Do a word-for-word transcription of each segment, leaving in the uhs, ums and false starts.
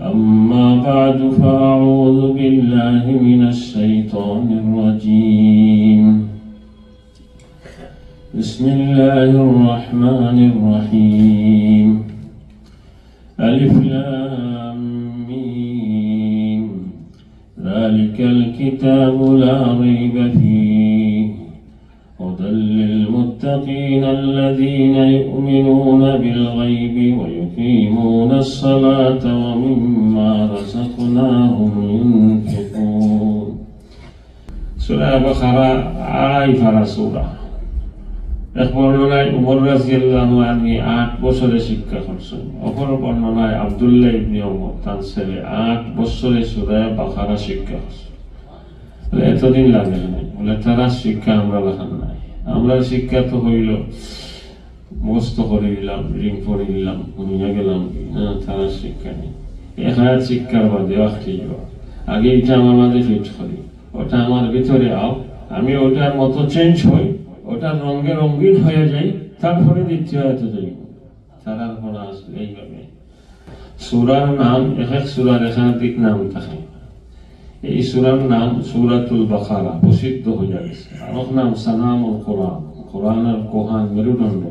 أما بعد، فأعوذ بالله من الشيطان الرجيم. بسم الله الرحمن الرحيم. ألف لام ميم. ذلك الكتاب لا ريب فيه. هدى للمتقين الذين يؤمنون بالغيب ويقيمون الصلاة ومما رزقناهم ينفقون. সূরা বাকারা আড়াই পারা সূরা। এক বর্ণনায় উমর রাদিয়াল্লাহু আনহু আট বছরে শিক্ষা করছইন, অপর বর্ণনায় আব্দুল্লাহ ইবনে উমর তান ছেলে আট বছরে সূরা বাকারা শিক্ষা করছইন। বলে, "এতদিন লাগে নাই।" বলে, "তারার শিক্ষা আমরার লাখান নাই। আমরার শিক্ষা তো অইলো মুখস্থ করি দিলাম, রিং পড়ি দিলাম, ঘুমিয়া গেলাম, না, তারার শিক্ষা নাই।" এক আয়াত শিক্ষার বাদে আখরি যাওয়া। আগে ইটা আমার মাঝে ফিট করি, ওটা আমার ভিতরে আও, আমি ওটার মতো চেঞ্জ হই, ওটার রঙে রঙিন হয়ে যাই, তারপরে দ্বিতীয় আয়াতে যাই। তারার পড়া আসলে এইভাবে। সূরার নাম, এক এক সূরার একাধিক নাম থাকে। এই সূরার নাম সূরাতুল বাকারা, প্রসিদ্ধ হইয়া গেছে। আর এক নাম সানামুল কোরআন, কোরআনের কোহান, মেরুদণ্ড,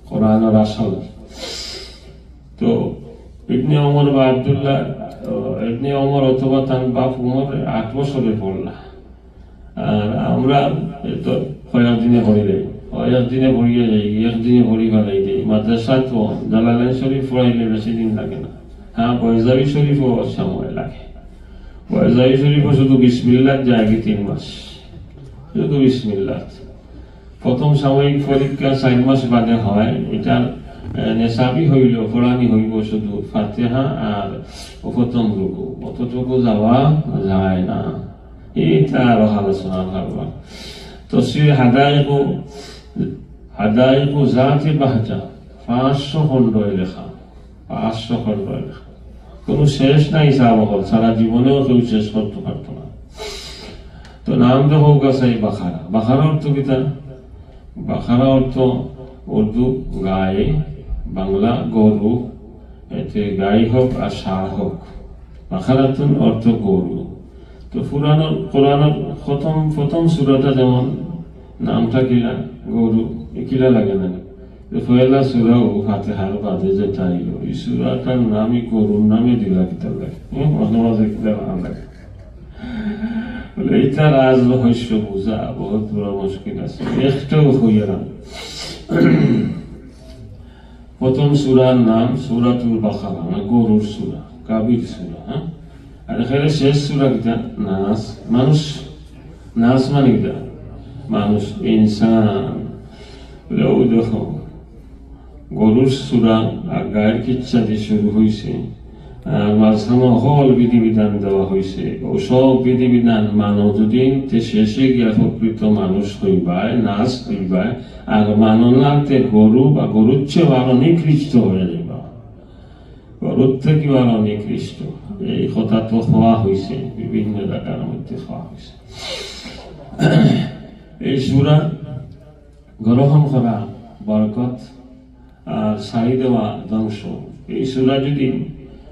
কোরআনের আসল। তো ইবনে ওমর বা আব্দুল্লাহ, আহ, ইবনে ওমর অথবা তান বাপ উমর আট বছরে পড়লা। আর আমরা তো কয়েক দিনে পড়ি যাই, কয়েক দিনে পড়িয়া যাই, একদিনে পড়ি ফালাই যাই। মাদ্রাসা তো জালালাইন শরীফ পড়াইলে বেশি দিন লাগে না। হ্যাঁ, বয়জাবি শরীফও সময় লাগে। বয়জাবি শরীফও শুধু বিসমিল্লাহ যায় কি তিন মাস, শুধু বিসমিল্লাহ। প্রথম সাময়িক পরীক্ষা চার মাস বাদে হয়। এটার, আহ, নেশাবি হইল, পড়ানি হইব শুধু ফাতিহা আর প্রথম রুকু, অতটুকু যাওয়া যায় না। এটা আরো আলোচনা করবা। তফসির হাদাইকু, হাদাইকু জাতি বাহজা, পাঁচশো খণ্ডে লেখা, পাঁচশো খণ্ডে লেখা। কোনো শেষ নাই, হিসাব হল, সারা জীবনেও কেউ শেষ করতে পারতো না। তো নাম তো হোক আছে এই বাকারা। বাকারা অর্থ কিতা? বাকারা অর্থ উর্দু গাই, বাংলা গরু, এতে গাই হোক আর ষাঁড় হোক। বাকারাতুন অর্থ গরু। তো পুরানো কোরআনের প্রথম, প্রথম সূরাটা যেমন নামটা কিলা, গরু, এ কিলা লাগে না? তো পয়লা সূরাও ফাতিহার বাদে যেটা আইলো, এই সূরাটার নামই গরুর নামে দিলা কিতা লাগে? হুম, মাঝে মাঝে কিতা না লাগে? বলে, এইটা রাজ রহস্য বুঝা বহুত বড় মুশকিল আছে, একটাও হইয়া না। প্রথম সূরার নাম সূরাতুল বাকারা, মানে গরুর সূরা, গাভীর সূরা, হ্যাঁ? আর এখানে শেষ সূরা কিতা? নাস, মানুষ। নাস মানে কিতা? মানুষ, ইনসান। বলে, ও দেখো, গরুর সূরা আর গাইর কিচ্ছা দিয়া শুরু হইছে, আর মাঝখানো হকল বিধিবিধান দেওয়া হইছে। ও সব বিধিবিধান মানো যদি, তে শেষে গিয়া প্রকৃত মানুষ হইবায়, নাস হইবায়। আর মানো না, তে গরু বা গরুর চেয়েও আরো নিকৃষ্ট হয়ে যাইবা, গরুর থেকেও আরো নিকৃষ্ট। এই কথা তো হওয়া হইছে, বিভিন্ন জায়গার মধ্যে হওয়া হইছে। এই সূরা গ্রহণ করা বরকত আর ছাড়ি দেওয়া ধ্বংস। এই সূরা যদি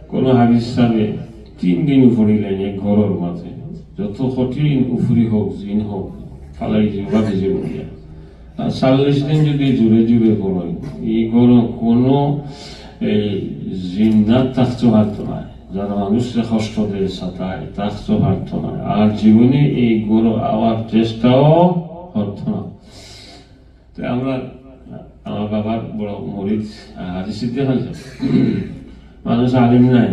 কোনো হাফিজ সাহেবে তিন দিন পড়িলেন এক ঘরর মাঝে, যত কঠিন উফরি হোক, জিন হোক, ফালাই দিবা, বাকি জীবন দিয়া। আর চল্লিশ দিন যদি জুড়ে জুড়ে পড়েন, এই ঘরো কোনো এই জিন্নাত থাকতে পারতো না। যারা মানুষরে কষ্ট দেয়, সাতায়, থাকতে পারতো না। আর জীবনে এই ঘরো আওয়ার চেষ্টাও করতো না। তো আমরা, আমার বাবার বড় মুরিদ, আহ, হাজি সিদ্দিক আলী সাহেব। মানুষ আলিম নাই,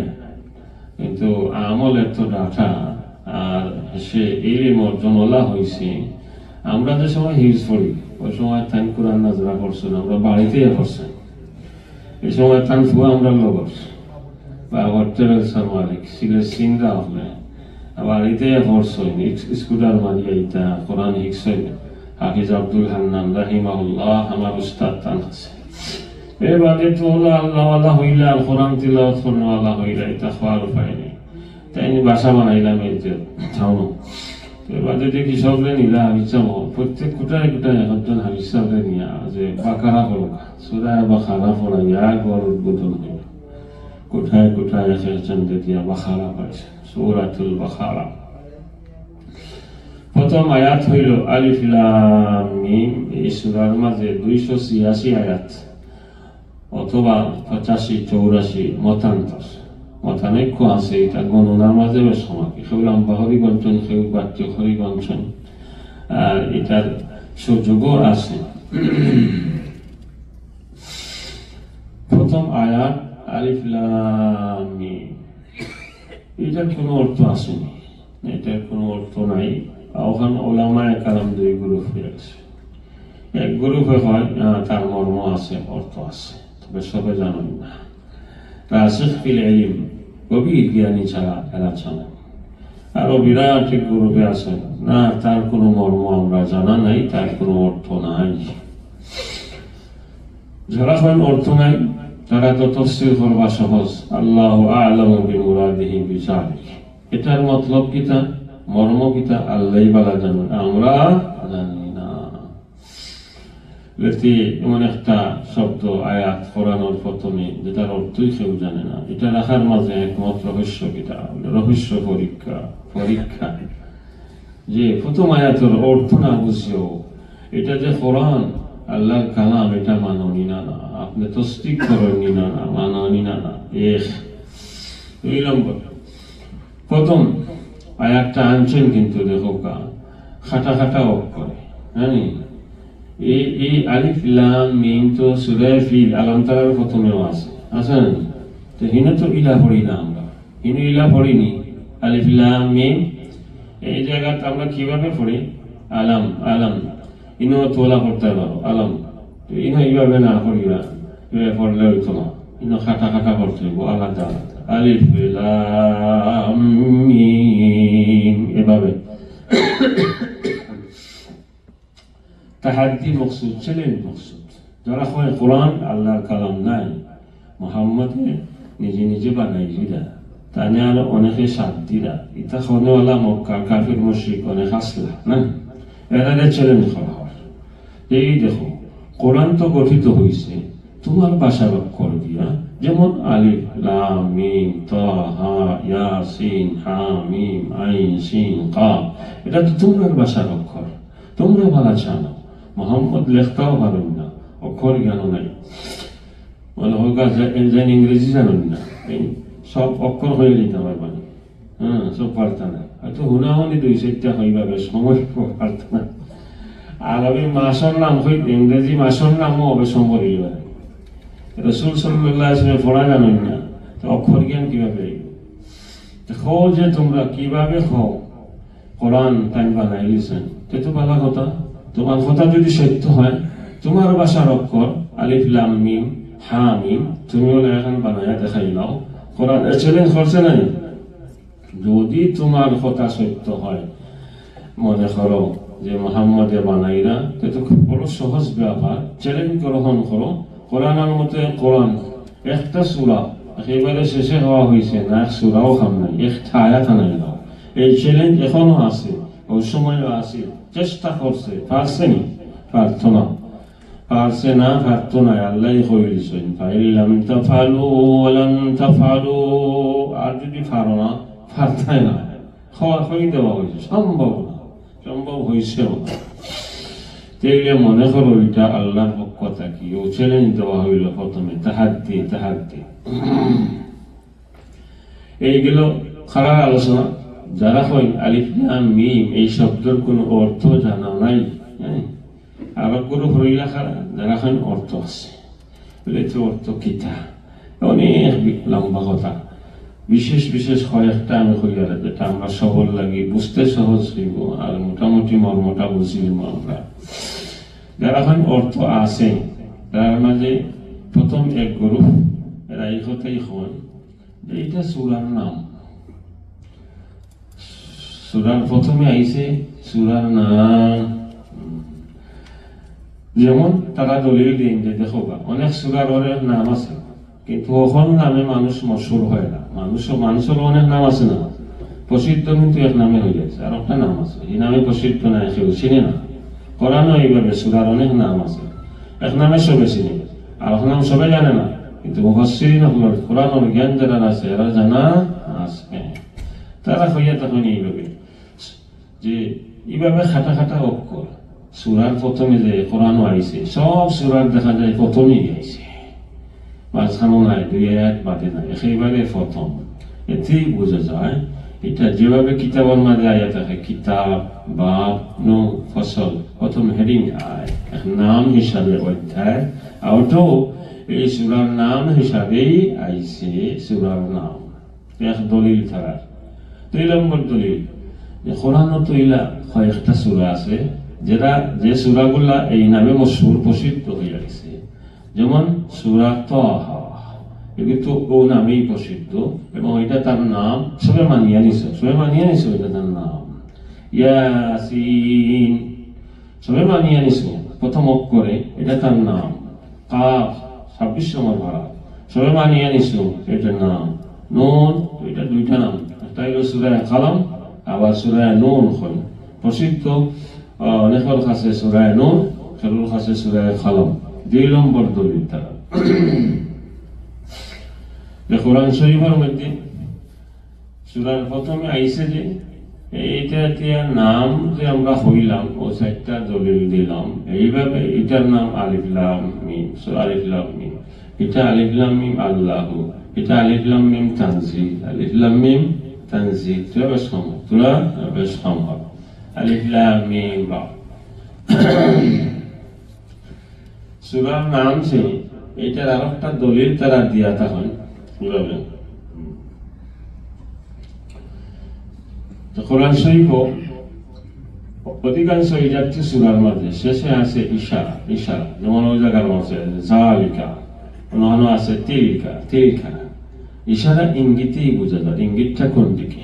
কিন্তু আমল এত ডাটা, আর সে ইলিম অর্জন ওলা হইছে। আমরা যে সময় হিফজ পড়ি, ওই সময় তাইন কোরআন নাজরা করছেন, আমরা বাড়িতেই পড়ছেন। এই সময় তান ফুয়া আমরা লগর, বাবা ট্রাভেলসর মালিক, সিলেট সিংড়া হলে, বাড়িতেই পড়ছেন, ইস-, স্কুটার মারিয়া ইতা কোরআন হিকছেন। হাফিজ আব্দুল হান্নান রাহিমাহুল্লাহ আমার উস্তাদ তান আছে। এর বাদে তো হলো আল্লাহওয়ালা হইলা, আর কোরআন তিলাওয়াত করনেওয়ালা হইলা, ইতা হওয়ার উপায় নেই। তাইন বাসা বানাইলাম এই যে টাউনো। তো এর বাদে দেখি সবরে নিলা হাফিজ সাহেব, প্রত্যেক কোঠায় কোঠায় একজন হাফিজ সাহেবরে নিয়া যে বাকারা পড়া, সূরা বাকারা পড়াইয়া ঘর উদ্বোধন হইল। কোথায় কোথায় এক একজন দিয়া বাকারা পাইছে, সূরাতুল বাকারা। প্রথম আয়াত হইল আলিফ লাম মিম। এই সূরার মাঝে দুইশো ছিয়াশি আয়াত অথবা পঁচাশি, চৌরাশি মতান্তর, মতানৈক্য আছে। এটা গণনার মাঝে বেশ সময়, কেউ লম্বা করি গণছেন, কেউ বাড়তি করি গণছেন। আর এটার সুযোগও আছে। প্রথম আয়াত আলিফ লাম মিম, এটার কোনো অর্থ আসেনি, এটার কোনো অর্থ নাই। ওখানে ওলামায়ে কারাম দুই গ্রুপ হয়ে গেছে। এক গ্রুপে হয়, আহ, তার মর্ম আছে, অর্থ আছে, তবে সবে জানেন না। রাসিখ ফিল ইলম, গভীর জ্ঞানী ছাড়া এরা জানে না। আরো বিরাট এক গ্রুপে আছে, না, তার কোনো মর্ম আমরা জানা নাই, তার কোনো অর্থ নাই। যারা কইন অর্থ নাই, তারা তো তফসির করবা সহজ, আল্লাহু আ'লামু বিমুরাদিহি বিযালিক। এটার মতলব কিতা, মর্ম কিতা, আল্লাহই ভালা জানেন, আমরা জানি না। এতে এমন একটা শব্দ, আয়াত কোরআনের প্রথমে, যেটার অর্থই কেউ জানে না, এটা রাখার মাঝে একমত রহস্য কিতা? রহস্য পরীক্ষা, পরীক্ষা। যে প্রথম আয়াতের অর্থ না বুঝিও, এটা যে কোরআন, আল্লাহর কালাম, এটা মাননি না, না, আপনি তসদিক করেননি না, না, মাননি না, না। এক, দুই নম্বর, প্রথম আয়াতটা আনছেন কিন্তু দেখো কা, খাটা খাটা অক্ষরে, জানি? এই, এই আলিফ লাম মিম তো সূরা ফিল, আলাম তারার প্রথমেও আছে, আছে না? তো হিনো তো ইলা পড়ি না আমরা, হিনো ইলা পড়িনি। আলিফ লাম মিম, এই জায়গাতে আমরা কিভাবে পড়ি? আলাম, আলাম। ইনো তোলা পড়তে পারো, আলাম। তো ইনো এইভাবে না পড়িবা, এভাবে পড়লে হইতো না। ইনো খাটা খাটা পড়তে হইব, আলাদা আলাদা। আলিফ লাম মিম, এভাবে। তাহাদ্দি মকসুদ, চ্যালেঞ্জ মকসুদ। যারা কয় কোরআন আল্লাহর কালাম নাই, মোহাম্মদে নিজে নিজে বানাইলিরা, তানে আরো অনেকে সাথ দিরা। ইতা কওনেওয়ালা মক্কার কাফির মুশরিক অনেক আসলা, না? এরারে চ্যালেঞ্জ করা হয়। এই দেখো, কোরআন তো গঠিত হইছে তোমার ভাষার অক্ষর দিয়া, যেমন আলিফ, লাম, মিম, তাহা, ইয়াসিন, হামিম, আইন, সিন, কাফ। এটা তো তোমার ভাষার অক্ষর, তোমরা ভালা জানো। মোহাম্মদ লেখতাও পারেন না, অক্ষর জ্ঞানও নাই। মানে, হোক আছে, এন যেন ইংরেজি জানেন না, এই সব অক্ষর হয়ে নিতে পারবেন। হ্যাঁ, সব পারতা না। হয়তো হুনাহুনি দুই চারটা হইবা, বেশ সময় পারতা না। আরবি মাসর নাম হই, ইংরেজি মাসর নামও হবে সময় হইবা। রসুল সাল্লাল্লাহু আলাইহি ওয়াসাল্লাম পড়া জানেন না, তো অক্ষর জ্ঞান কিভাবে হইবে? তো কও যে তোমরা কিভাবে কও কোরআন তাইন বানাইলিছেন, তে তো ভালা কথা। তোমার কথা যদি সত্য হয়, তোমার ভাষার অক্ষর আলিফ লাম মিম হা মিম, তুমি বলে এখন বানাইয়া দেখাইলাও। কোরআন চ্যালেঞ্জ করছে না নি? যদি তোমার কথা সত্য হয়, মনে করো যে মোহাম্মদে বানাইরা, তে তো খুব বড় সহজ ব্যাপার, চ্যালেঞ্জ গ্রহণ করো। কোরআনের মতে কোরআন একটা সূরা, একেবারে শেষে হওয়া হইছে না, এক সূরাও খাম নাই, একটা আয়াত আনাই দাও। এই চ্যালেঞ্জ এখনো আছে, ওই সময়ও আছে, চেষ্টা করছে, পারছে নি? পারতো না। পারছে না, পারতো না, আল্লাহই কইলিছইন, "ফাইল্লাম তাফালু ওয়ালান তাফালু।" আর যদি পারো না, পারতায় না, হওয়া হই দেওয়া হইছে, সম্ভব না, সম্ভব হইছেও না। তাইলে মনে করো এটা আল্লাহর পক্ষ থাকি, ও চ্যালেঞ্জ দেওয়া হইল প্রথমে, তাহাদ্দি, তাহাদ্দি। এই গেল খারার আলোচনা। যারা কইন আলিফ লাম মিম এই শব্দর কোনো অর্থ জানা নাই, হ্যাঁ? আর কোনো হইলা খারা, যারা কইন অর্থ আছে। বলে, "তো অর্থ কিতা?" অনেক বি-, লম্বা কথা। বিশেষ বিশেষ কয়েকটা আমি কইয়ার, যেটা আমরা সবর লাগি বুঝতে সহজ হইব, আর মোটামুটি মর্মটা বুঝিলিমু আমরা। যারা কইন অর্থ আছে, তার মাঝে প্রথম এক গ্রুপ, এরা এই কথাই কইন যে এটা সূরার নাম। সূরার প্রথমে আইছে সূরার নাম। যেমন তারা দলিল দেইন যে, "দেখো বা, অনেক সূরার অনেক নাম আছে, কিন্তু অখন নামে মানুষ মশহুর হয় না। মানুষ, মানুষের অনেক নাম আছে না, প্রসিদ্ধ কিন্তু এক নামে হয়ে গেছে, আর একটা নাম আছে, এই নামে প্রসিদ্ধ নাই, কেউ চিনে না।" কোরআনও এইভাবে সূরার অনেক নাম আছে, এক নামে সবে চিনে, আর এক নাম সবে জানে না। তো মুফাসসিরিন অকলর, কোরআনর জ্ঞান যারার আছে, এরা জানা আছে। তারা কইয়া তখন এইভাবে যে এইভাবে খাটা খাটা অক্ষর। সূরার প্রথমে যে কোরআনও আইছে, সব সূরার দেখা যায় প্রথমেই আইছে, মাঝখানো নাই, দুই আয়াত বাদে নাই, একেবারে প্রথম। এতেই বোঝা যায় এটা যেভাবে কিতাবর মাঝে আয়া থাকে, কিতাব, বাব, নু, ফসল, প্রথম হেডিং আয়, এক নাম হিসাবে অধ্যায়, আর ওটাও এই সূরার নাম হিসাবেই আইছে, সূরার নাম। এক দলিল তারার। দুই নম্বর দলিল, যে কোরআনো তো ইলা কয়েকটা সূরা আছে, যেটা, যে সূরাগুলা এই নামে মশহুর, প্রসিদ্ধ হইয়া গেছে। যেমন সূরা তাহা, এগুলো তো ও নামেই প্রসিদ্ধ, এবং এটা তার নাম, সবে মানিয়া নিছো, সবে মানিয়া নিছো এটা তার নাম। ইয়াসিন, সবে মানিয়া নিছো, প্রথম অক্ষরে এটা তার নাম। কাফ, ছাব্বিশ নম্বর পারা, সবে মানিয়া নিছো এটা নাম। নুন, এটা দুইটা নাম, একটা হইল সূরা কালাম, আবার সূরা নুন হয় প্রসিদ্ধ, আহ, অনেকের কাছে সূরা নুন, কেউর কাছে সূরা কালাম। দুই নম্বর দলিল তারা যে কোরআন শরীফের মধ্যে সূরার প্রথমে আইছে যে, এইটা এতিয়ার নাম যে আমরা হইলাম, ও চারটা দলিল দিলাম, এইভাবে এটার নাম আলিফ লাম মিম, সূরা আলিফ লাম মিম। এটা আলিফ লাম মিম আল্লাহু, এটা আলিফ লাম মিম তানজিল, আলিফ লাম মিম তানজিল। তোরা বেশ কম, তোরা বেশ কম হবে। আলিফ লাম মিম রা। সূরার নাম যে, এটার আর একটা দলিল তারা দিয়া তখন, বুঝলেন? তো কোরআন শরীফও অধিকাংশ এই জাতীয় সূরার মাঝে শেষে আছে ইশারা, ইশারা, যেমন ওই জায়গার মাঝে জালিকা, অন্যান্য আছে তিলকা, তিলকা। ইশারা ইঙ্গিতেই বোঝা যায়, ইঙ্গিতটা কোন দিকে।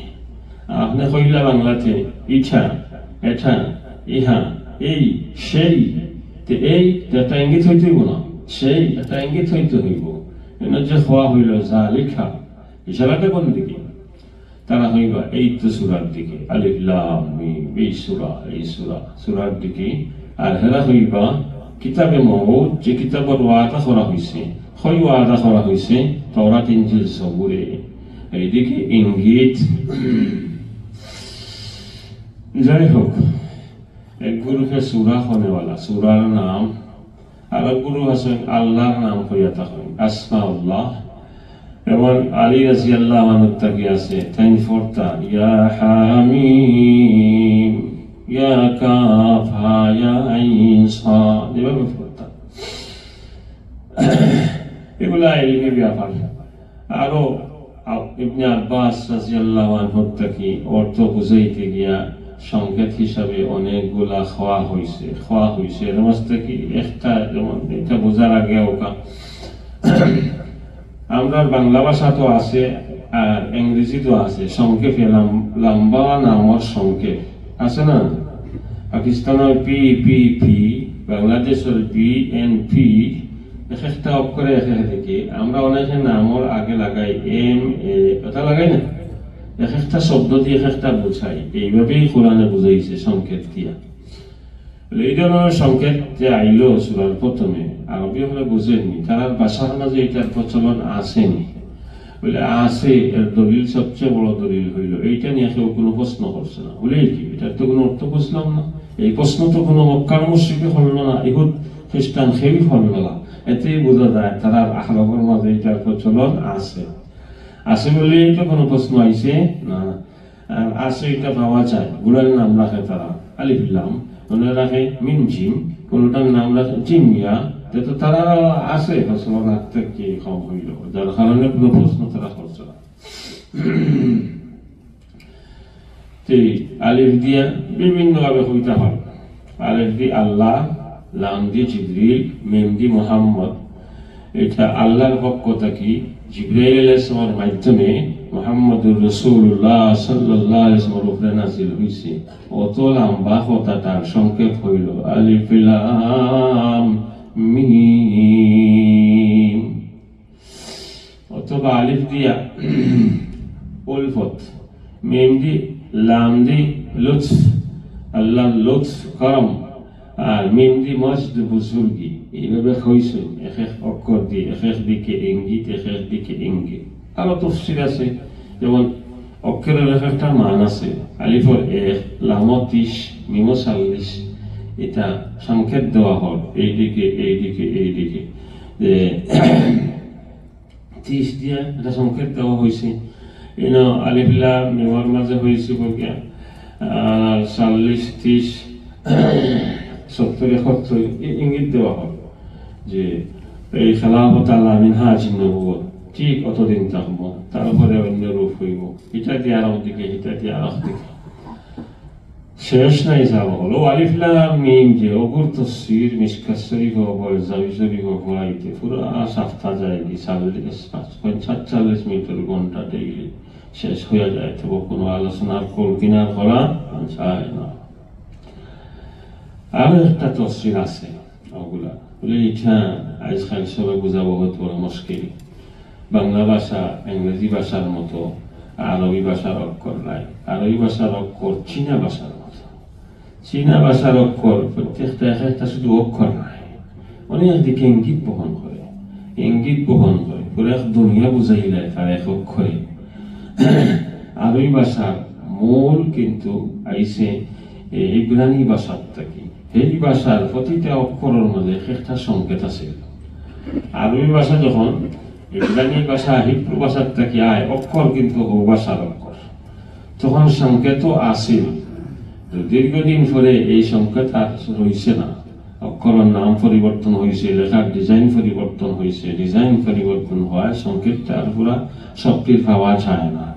আপনি কইলা বাংলাতে ইঠা, এঠা, ইহা, এই, সেই, তে এই একটা ইঙ্গিত হইতে হইব না, সেই একটা ইঙ্গিত হইতে হইব। এনে যে হওয়া হইল জালিকা, ইশারাটা কোন দিকে? তারা হইবা এই তো সূরার দিকে, আলিফ লাম মিম, এই সূরা, এই সূরা, সূরার দিকে। আর হেরা হইবা কিতাবে মউত, যে কিতাবর ওয়াদা করা হইছে, হই ওয়াদা করা হইছে তওরাত, ইনজিল, জবুরে। এইদিকে ইঙ্গিত। যাই হোক, এক গ্রুপে সূরা হনেওয়ালা, সূরার নাম, আর এক গ্রুপ আছে আল্লাহর নাম কইয়া থাকেন, আসমা আল্লাহ। এবং আলী রাদিয়াল্লাহু আনহু তাকি আছে, তাইন ফরতা, ইয়া হামিম, ইয়া কাফ হা ইয়া আইন সাদ, এভাবে ফরতা। এগুলা ইলমি ব্যাপার। আরো আব-, ইবনে আব্বাস রাদিয়াল্লাহু আনহু তাকি অর্থ বুঝাইতে গিয়া সংকেত হিসাবে অনেকগুলা খোয়া হইছে, খোয়া হইছে। এর মাঝে কি একটা, যেমন এটা বোঝার আগে ওকা, আমরার বাংলা ভাষা তো আছে, আর ইংরেজি তো আছে, সংক্ষেপে লাম-, লম্বা নামর সংক্ষেপ আছে না? পাকিস্তানর পি পি পি, বাংলাদেশর বি এন পি, এক একটা অক্ষরে এক এক দিকে। আমরা অনেকে নামর আগে লাগাই এম এ, কথা লাগাই না? এক একটা শব্দ দিয়ে এক একটা বুঝাই। এইভাবেই কোরআনে বুঝাইছে সংক্ষেপ দিয়া। বলে, এই ধরনের সংকেত যে আইলো সূরার প্রথমে, আরবি অকলে বুঝেননি, তারার ভাষার মাঝে এটার প্রচলন আসেনি। বলে, আছে, এর দলিল, সবচেয়ে বড় দলিল হইল, এইটা নিয়ে কেউ কোনো প্রশ্ন করছে না। বলে, "এই কি? এটার তো কোনো অর্থ বুঝলাম না।" এই প্রশ্ন তো কোনো মক্কার মুশরিকে করলো না, ইহুদ খ্রিস্টান কেউই করলো না। এতেই বোঝা যায় তারার আরবর মাঝে এটার প্রচলন আছে। আছে বলেই তো কোনো প্রশ্ন আইছে না। আর আছে, এটা পাওয়া যায়, গুলার নাম রাখে তারা, আলিফ লাম, মনে রাখে মিম জিম, কোনোটার নাম রাখে জিম ইয়া। তে তো তারা আছে, ফসল রাখতে কি কম হইল, যার কারণে কোনো প্রশ্ন তারা করছে না। তে আলিফ দিয়া বিভিন্নভাবে কইতা হয়। আলিফ দি আল্লাহ, লাম দি জিবরিল, মিম দি মোহাম্মদ। এটা আল্লাহর পক্ষ থাকি জিবরাইল আলাইহিস সালামের মাধ্যমে মুহাম্মদুর রাসূলুল্লাহ সাল্লাল্লাহু আলাইহি ওয়াসাল্লামের উপরে নাজিল হইছে। অত লম্বা কথাটার সংক্ষেপ হইল আলিফ লাম মিম। অথবা আলিফ দিয়া উলফত, মিম দি, লাম দি লুৎফ, আল্লাহর লুৎফ, করম, আর মিম দি মজদ বুজুর্গি, এইভাবে কইছইন, এক এক অক্ষর দি এক এক দিকে ইঙ্গিত, এক এক দিকে ইঙ্গিত। আরো তফসির আছে, যেমন অক্ষরের এক একটা মান আছে, আলিফর এক, লামো তিশ, মিমো চাল্লিশ, এটা সংকেত দেওয়া হয় এইদিকে, এইদিকে, এইদিকে। যে তিশ দিয়া এটা সংকেত দেওয়া হয়েছে। ইনো আলিফ লাম মিমর মাঝে হয়েছে বলকে, আহ, চাল্লিশ, তিশ, সত্তর, একাত্তর, এই ইঙ্গিত দেওয়া হয় যে এই খেলাফত আলা মিনহাজ নবুয়ত ঠিক অতদিন থাকবো, তারপরে অন্য রূপ হইব। এটা দিয়ে আরো দিকে, এটা দিয়ে আরো দিকে। শেষ নাই, যাব হলো আলিফ লাম মিম যে অগুর তফসির মিশকাত শরীফ, জামি শরীফ পড়াইতে পুরা সপ্তাহ যায় কি, চাল্লিশ, পাঁচ, পঞ্চাশ, সাতচল্লিশ মিনিটের ঘন্টা ডেইলি শেষ হইয়া যায়, তবু কোনো আলোচনার কল্পনা করা যায় না। আরো একটা তফসির আছে, ওগুলা বলে এটা আজকাল সবে বুঝা বহুত বড় মুশকিল। বাংলা ভাষা, ইংরেজি ভাষার মতো আরবি ভাষার অক্ষর নাই। আরবি ভাষার অক্ষর চীনা ভাষার মতো। চীনা ভাষার অক্ষর প্রত্যেকটা এক একটা শুধু অক্ষর নয়, অনেক দিকে ইঙ্গিত বহন করে, ইঙ্গিত বহন করে, পুরো এক দুনিয়া বুঝাইলায় তার এক অক্ষরে। আরবি ভাষার মূল কিন্তু আইছে, এ, ইব্রানি ভাষার থাকি। এই ভাষার প্রতিটা অক্ষরের মধ্যে এক একটা সংকেত আছে। আরবি ভাষা যখন ইব্রানি ভাষা, হিব্রু ভাষার থাকি আয়, অক্ষর কিন্তু হউ ভাষার অক্ষর, তখন সংকেত আছিল। তো দীর্ঘদিন পরে এই সংকেত আর রইছে না। অক্ষরের নাম পরিবর্তন হইছে, লেখার ডিজাইন পরিবর্তন হইছে, ডিজাইন পরিবর্তন হওয়ায় সংকেতটা আর পুরা সবটির পাওয়া যায় না।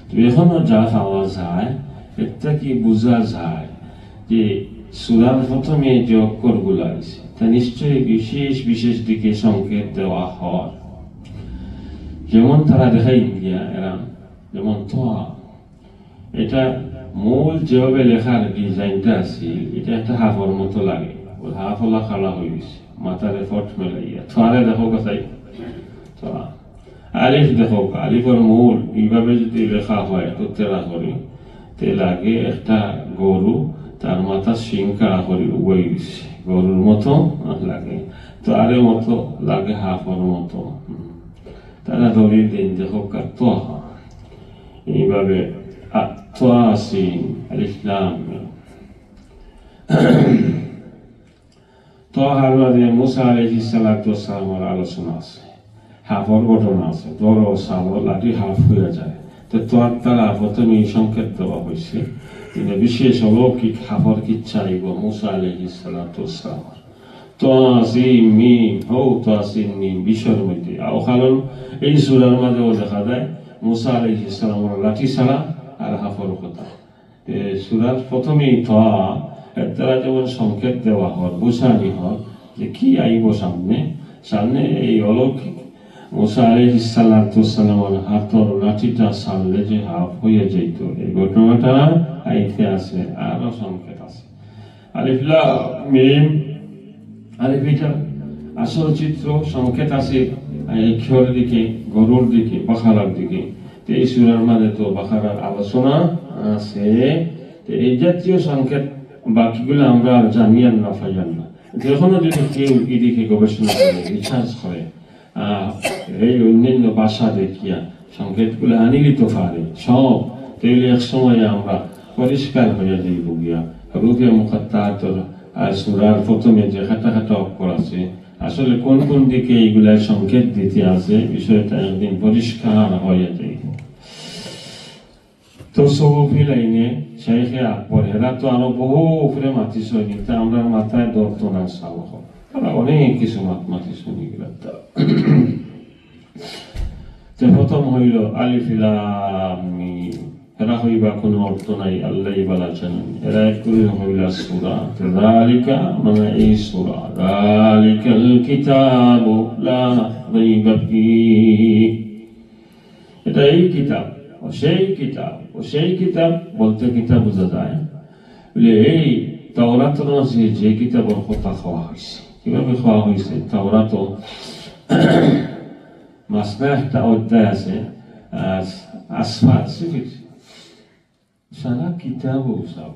তো এখনো যা পাওয়া যায়, এর থাকি বুঝা যায় যে সূরার প্রথমে যে অক্ষরগুলা আছে, তা নিশ্চয়ই বিশেষ বিশেষ দিকে সংকেত দেওয়া হয়। যেমন তারা দেখাই দিয়া এরা, যেমন তহা, এটা মূল যেভাবে লেখার ডিজাইনটা আছে, এটা একটা হাফর মতো লাগে। ওই হাফ ওলা খাড়া হয়ে গেছে, মাথারে ফট মেলাইয়া। তহারে দেখো কোথায়? তহা। আলিফ দেখো, আলিফর মূল এইভাবে যদি লেখা হয়, তো তেরা করি, তে লাগে একটা গরু, তার মাথা শিং খাড়া করি উবাই দিছে, গরুর মতো লাগে। তহারে মতো লাগে, হাফর মতো। হুম। তারা দলিল দেন, দেখো, তহা। এইভাবে আ-, তহা সিন, আলিফ লাম মিম। তহার মাঝে মুসা আলাইহিস সালাতু ওয়াস সালামের আলোচনা আছে, হাফর ঘটনা আছে, ধরো, সালো, লাঠি হাফ হইয়া যায়। তো তহার তারা প্রথমে এই সংকেত দেওয়া হয়েছে, কিন্তু বিশেষ অলৌকিক হাফর কিচ্ছা আইব মুসা আলাইহিস সালাতু ওয়াস সালামের। তহা সিন মিম, হউ তহা সিন মিম, বিষয়ের মধ্যে। আর কারণ এই সূরার মাঝেও দেখা যায় মুসা আলাইহিস সালামের লাঠি ছাড়া আর হাফর কথা। তে সূরার প্রথমেই তহা, এর দ্বারা যেমন সংকেত দেওয়া হয়, বুঝানি হয় যে কি আইব সামনে। সামনে এই অলৌকিক মুসা আলাইহিস সালাতু ওয়াস সালামের হাতর লাঠিটা ছাড়লে যে হাফ হইয়া যাইত, এই ঘটনাটা আইতে আছে, আরো সংকেত আছে। আলিফ লাম মিম, আলিফ এটা আসল চিত্র, সংকেত আছে এই অক্ষরের দিকে, গরুর দিকে, বাকারার দিকে। তো এই সূরার মাঝে তো বাকারার আলোচনা আছে। তো এই জাতীয় সংকেত বাকিগুলো আমরা আর জানি আর না পাই আর না। যেকোনো যদি কেউ এদিকে গবেষণা করে, রিসার্চ করে, আহ, এই অন্যান্য ভাষা দেখিয়া সংকেতগুলো আনিলি তো পারে সব, তাইলে এক সময়ে আমরা পরিষ্কার হইয়া যাইব গিয়া। রুহে মুকাত্তাহাতর আর সূরার প্রথমে যে কাটা কাটা অক্ষর আছে, আসলে কোন কোন দিকে এইগুলা সংকেত দিতে আছে, বিষয়টা একদিন পরিষ্কার হইয়া যাইব। তসৌফি লাইনে শাইখে আকবর, এরা তো আরো বহু উপরে মাতিছইন, তা আমরা মাথায় ধরতো না সাবক। তারা অনেক কিছু মাত মাতিছইন এগুলা। তে প্রথম হইল আলিফ লাম মিম। এরা হইবা কোনো অর্থ নাই, আল্লাহ বালা জানেন। এরা এক করে হইলা সূরা। যালিকা মানে এই সূরা। যালিকাল কিতাবু লা রাইবা ফিহি। এটা এই কিতাব, ও সেই কিতাব, ও সেই কিতাব বলতে কিতাব বোঝা যায়। বলে, এই তাওরাতর মাঝে যে কিতাবর কথা কওয়া হইছে, কিভাবে কওয়া হইছে? তাওরাত মাসনা একটা অধ্যায় আছে, আর আসফার, সিফির। সারা কিতাব ও সব।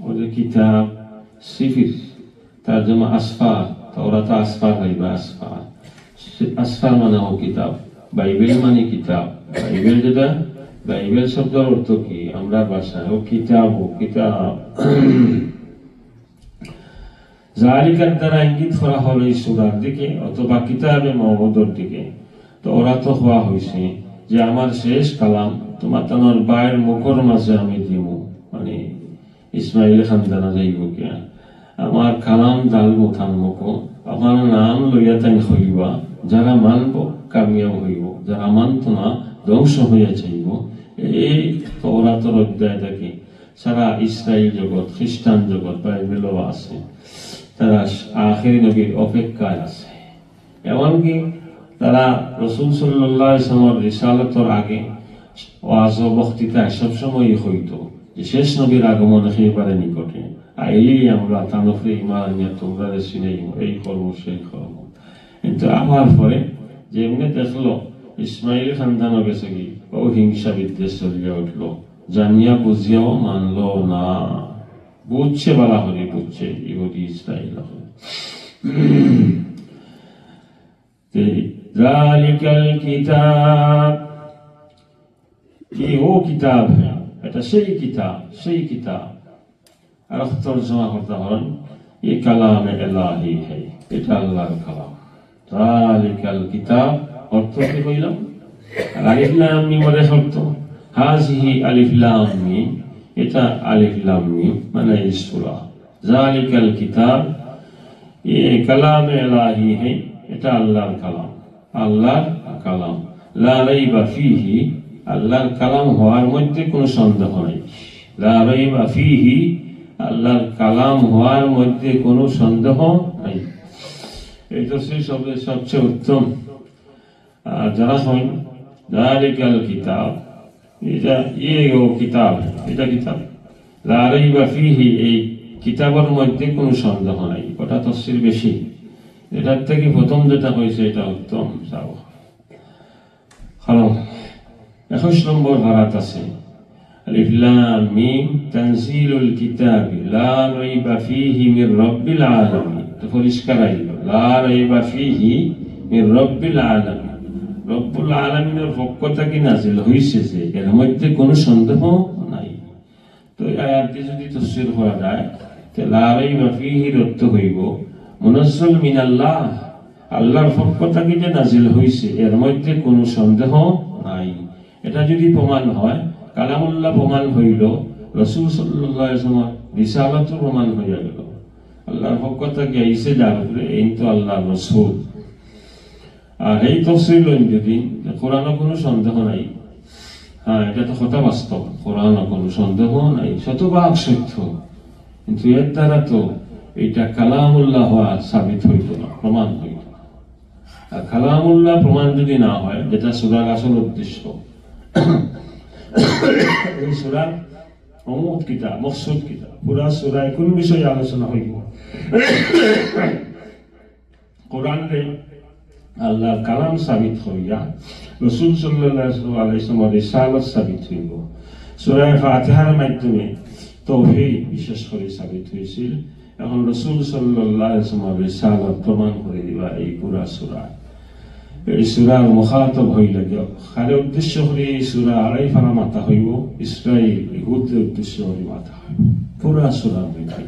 ওই যে কিতাব, সিফির। তার জন্য আসফার, তাওরাত আসফার পাইবা, আসফার। আসফার মানে ও কিতাব, বাইবেল মানে কিতাব। বাইবেল যেটা, বাইবেল শব্দর অর্থ কি? আমরার ভাষায় ও কিতাব, ও কিতাব। জালিকার দ্বারা ইঙ্গিত করা হলো এই সূরার দিকে অথবা কিতাবে মওকুদর দিকে। তাওরাতো কওয়া হইছে যে আমার শেষ কালাম তোমার তানর ভাইর মুখর মাঝে আমি দিমু, মানে ইসমাইল খান্দানো যাইব কিয়া। আমার কালাম ডালমু তান মুখো, আমার নাম লইয়া তাইন কইবা, যারা মানব কামিয়াব হইব, যারা মানত না ধ্বংস হইয়া যাইব। এই তাওরাতর অধ্যায় থাকি সারা ইসরায়েল জগৎ, খ্রিস্টান জগৎ, বাইবেলও আছে, তারা আখেরি নবীর অপেক্ষায় আছে। এমনকি তারা রসুল সাল্লাল্লাহু আলাইহি ওয়াসাল্লামর রিসালতর আগে ওয়াজ ও বক্তৃতায় সবসময়ই হইতো যে শেষ নবীর আগমন একেবারে নিকটে, আইলেই আমরা তান উপরে ঈমান আনিয়া তোমরারে চিনাইমু, এই করমু, সেই করমু। কিন্তু আমার পরে যেমনে দেখলো ইসমাইল খান্দানো গেছে কি, ও হিংসা বিদ্বেষ চলিয়া উঠলো, জানিয়া বুঝিয়াও মানলো না। বুঝছে বালা করি, বুঝছে ইহুদি ইসরায়েল। তে জালিকাল কিতাব, কি ও কিতাব, এটা সেই কিতাব, সেই কিতাব। আর তর্জমা করতে পারেন, "ইয়ে কালামে এলাহি হ্যায়, এটা আল্লাহর কালাম।" জালিকাল কিতাব অর্থ কি কইলাম? আর আলিফ লাম মিম অর্থ, হাজিহি আলিফ লাম মিম, এটা আলিফ লাম মিম, মানে এই সূরা। জালিকাল কিতাব, ইয়ে কালামে এলাহি হ্যায়, এটা আল্লাহর কালাম, আল্লাহর কালাম। লা রাইবা ফিহি, আল্লাহর কালাম হওয়ার মধ্যে কোনো সন্দেহ নাই। লা রাইবা ফিহি, আল্লাহর কালাম হওয়ার মধ্যে কোনো সন্দেহ নাই। এই তফসির সবচেয়ে উত্তম। আর যারা কইন, "জালিকাল কিতাব", এটা ইয়ে ও কিতাব, এটা কিতাব। লা রাইবা ফিহি, এই কিতাবর মধ্যে কোনো সন্দেহ নাই। ওটা তফসির বেশি। এটার থেকে প্রথম যেটা হয়েছে, এটা উত্তম। যাও। কারণ একুশ নম্বর পারাত আছে, আলিফ লাম মিম, তানজিলুল কিতাবি লা রাইবা ফিহি মির রাব্বিল আলামিন। তো পরিষ্কার আইল, লা রাইবা ফিহি মির রাব্বিল আলামিন। রব্বুল আলামিনের পক্ষ থেকে নাজিল হইছে যে, এর মধ্যে কোনো সন্দেহ নাই। তো এই আয়াতটি যদি তফসির করা যায়, তে লা রাইবা ফিহির অর্থ হইব মুনাজ্জাল মিনাল্লাহ, আল্লাহর পক্ষ থেকে যে নাজিল হইছে, এর মধ্যে কোনো সন্দেহ নাই। এটা যদি প্রমাণ হয়, কালামুল্লাহ প্রমাণ হইল, রসুল সাল্লাল্লাহু আলাইহি ওয়াসাল্লাম রিসালাতও প্রমাণ হইয়া গেল। আল্লাহর পক্ষ থেকে আইছে যার উপরে, এই তো আল্লাহর রসুল। আর এই তফসির লইন যদি, কোরআনও কোনো সন্দেহ নাই। হ্যাঁ, এটা তো কথা বাস্তব, কোরআনও কোনো সন্দেহ নাই, শতভাগ সত্য। কিন্তু এর দ্বারা তো এটা কালামুল্লাহ হওয়া সাবিত হইত না, প্রমাণ হইত না। আর কালামুল্লাহ প্রমাণ যদি না হয়, যেটা সূরার আসল উদ্দেশ্য, এই সূরার অমুক কিতা, মকসুদ কিতা, পুরা সূরায় কোন বিষয়ে আলোচনা হইব? কোরআনরে আল্লাহর কালাম সাবিত হইয়া রসুল সাল্লাল্লাহু আলাইহি ওয়াসাল্লামর রিসালাত সাবিত হইব। সূরা ফাতিহার মাধ্যমে তৌহিদ বিশেষ করে সাবিত হইছিল। এখন রসুল সাল্লাল্লাহু আলাইহি ওয়াসাল্লামর রিসালাত প্রমাণ করে দিবা এই পুরা সূরা। এই সূরার মুখাতব হইল গিয়া, খালি উদ্দেশ্য করে এই সূরা আড়াই পারা মাতা হইব, ইসরাইল, ইহুদরে উদ্দেশ্য করে মাতা হইব। পুরা সূরার মধ্যে